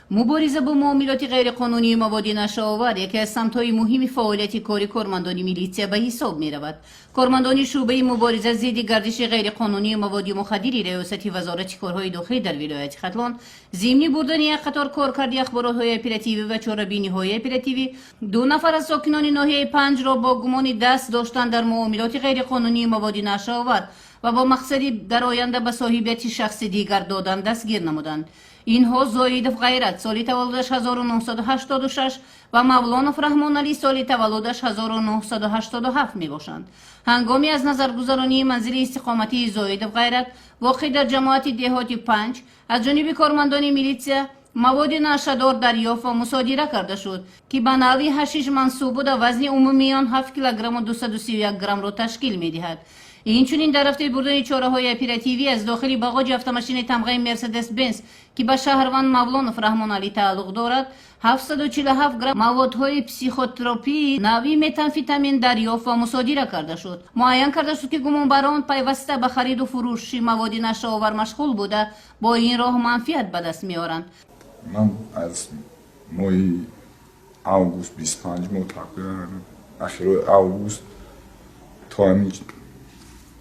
Мубориза бо муомилоти ғайриқонунии маводи нашъаовар яке аз самтҳои муҳими фаъолияти кори кормандони милитсия ба ҳисоб меравад. Кормандони шӯъбаи мубориза зидди гардиши ғайриқонунии маводи мухаддири Раёсати Вазорати корҳои дохилӣ дар вилояти Хатлон зимни бурдани як қатор коркарди ахборотҳои оперативӣ ва чорабиниҳои оперативӣ ду нафар аз сокинони ноҳияи Панҷро бо гумони даст доштан дар муомилоти ғайриқонунии маводи нашъаовар ва бо мақсади дар оянда ба соҳибияти шахси дигар додан дастгир намуданд. Инҳо Зоидов Ғайрат, соли таваллудаш 1986, ва Мавлонов Раҳмоналӣ, соли таваллудаш 1987 мебошанд. Ҳангоми аз назаргузаронии манзили истиқоматии Зоидов Ғайрат, воқеъ дар ҷамоати деҳоти Панҷ, аз ҷониби кормандони милитсия маводи нашъадор дарёфт ва мусодира карда шуд, ки ба навъи ҳашиш мансуб буда, вазни умумии он 7 килограмму 231 граммро ташкил медиҳад. Инчунин дар рафтаи бурдани чораҳои оперативӣ аз дохили бағоҷи автомашини тамғаи Мерседес Бенз, ки ба шаҳрванд Мавлонов Раҳмоналӣ тааллуқ дорад, 747 грамм маводҳои психотропии навъи метамфетамин дарёфт ва мусодира карда шуд. Муайян карда шуд, ки гумонбарон пайваста ба хариду фурӯши маводи нашъаовар машғул буда, бо ин роҳ манфиат ба даст меоранд. Ман аз моҳи август, 25 моҳ тақрибан, ахирои август то ҳамин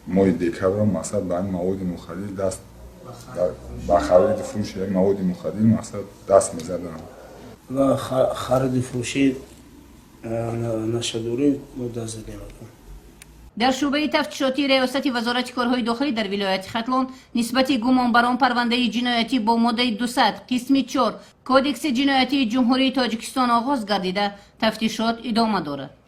моҳи декабр, мақсад, ба ҳамин маводи мухаддир даст, ба хариду фурӯши маводи мухаддир, мақсад, даст мезадам. Ва хариду фурӯши нашъадорӣ мо даст задем. Дар шӯъбаи тафтишотии Раёсати Вазорати корҳои дохилӣ дар вилояти Хатлон нисбати гумонбарон парвандаи ҷиноятӣ бо моддаи 200 қисми 4 Кодекси ҷиноятии Ҷумҳурии Тоҷикистон оғоз гардида, тафтишот идома дорад.